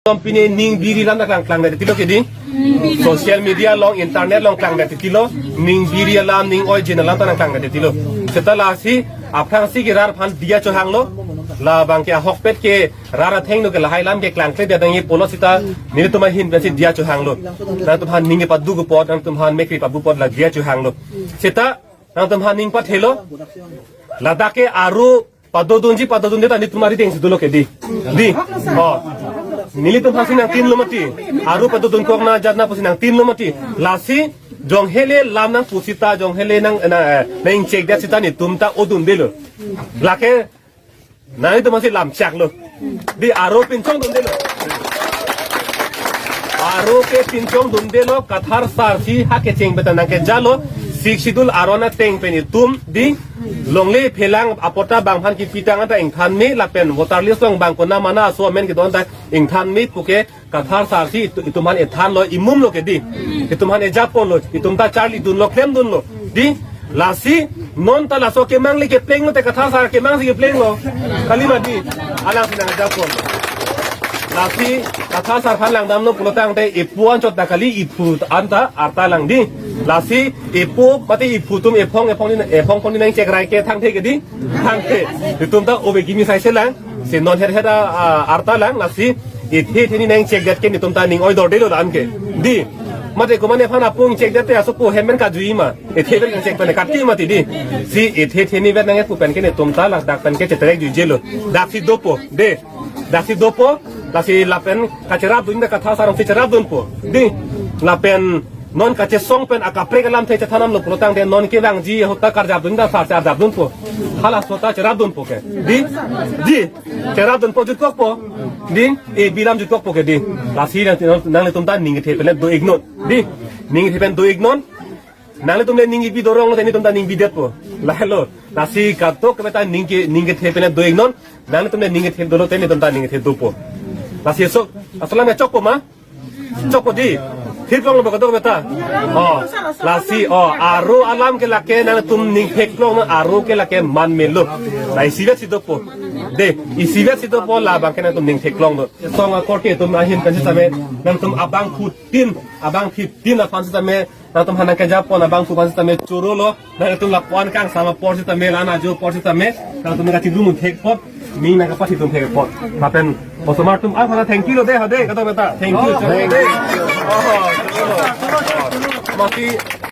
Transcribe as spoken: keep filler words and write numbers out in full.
Pine ning biri alam ta klang klang det tilo kedi. Social media along, internet along klang det tilo. Ning biri alam, ning oi jin alam ta nang klang det tilo. Seta lasi aphrangsi ke rat aphan diya chohanglo. Labang ke ahokpet ke rat athengno ke lahai alam ke klangkle det nangji pulo seta nelitum ahin pensi diya chohanglo. Nangtum aphan ning kepadu apot, nangtum aphan mekri pabu apot la diya chohanglo. Seta nangtum aphan ning pathelo. Ladak ke aro padodunji padodunde ta nelitum arideng si dolo kedi. Di. Oh. Nelitum aphansi nangtinlo mati. Aro padodun kok na jat na pusi nangtinlo mati. Lasi jonghele lam nangpu seta jonghele nang na, eh, nang ingchek det seta nelitum ta odundelo. Lake nelitum aphansi lam chaklo. Di aro pinchongdundelo. Aro ke pinchongdundelo, Kathar sar si ha kecheng pen ta nangkejalo. Sixth Schedule aron ateng pen itum di longle phelang apot ta bang aphan kipitang anta ingthan me lapen voter list along bang konat mana aso amen kedo anta ingthan me puke Kathar sar si itu, itum aphan ethanlo, imumlo kedi. Itum aphan ejapponlo, itum ta charlidunlo, klemdunlo. Di, lasi non ta laso kemang le keplenglo te Kathar sar kemang si keplenglo. Kalima di, alangsi nangjappon. Lasi Kathar sar aphan langdamlo pulo tangte epo anchot ta kali, iphu anta arta lang di. Lasi epo mate iphu atum ephong ephong ni, ephong phong ni nangchekrai ke thangthe kedi. Thangthe. Itum ta obe kimi sai selang. Si non her her a, a, arta lang lasi ethe ethe ni nangchek det ke nelitum ta ning oidor delo la-an ke. Di. Mate komatne aphan apung chek det te aso po hem pen kajui ma. Ethe pen chek pen kati mati di. Si ethe ethe ni vet nang epu pen ke nelitum ta ladak pen ke cheterek juijelo. Daksi dopo. De. Daksi dopo. Lasi lapen kacherapdun ta Kathar sar alongsi cherapdunpo. Di. Lapen non kachesong pen akaprek alamthe chethanamlo pulo tangte non kevangji ahut ta karjapdun ta sar si arjapdunpo. Halaso ta cherapdunpo ke. Di? Di? Cherapdunpo, jutkokpo. Di? E bilam jutkokpo ke di. Lasi nang, nanglitum ta ning kethe pen do-iknon. Di? Ning kethe pen do-iknon. Nanglitum le ning ibi dorong lo, nelitum ta ning bidetpo. Lahelo. Lasi katok kebe ta ning ke, ning kethe pen do-iknon. Nanglitum le ning kethe dolo te nelitum ta ning kethe dopo. Lasi so, asalam ya chokpo ma? Chokpo di. Theklonglo ba katok beta. Oh, lasi, oh, aro alam ke lake nangtum ning theklong, aro ke lake man melo. La isivet si dopo. De, isivet si dopo labang ke nangtum ning theklonglo. Song akorte atum ahin kan sitame, nangtum abangphutin, abangphutin aphan sitame, nangtum aphan nangkejappon abangphu aphan sitame chorolo. Nangtum lapu-an kangsam apor sitame, la-an ajo apor sitame, nangtum nangkachingrum thek apot, ning nangkapathidun thek apot. Lapen osomar atum aphan thank you lo de, ha de, katok beta. Thank you. Oh, choklo de. Oh, choklo. Mati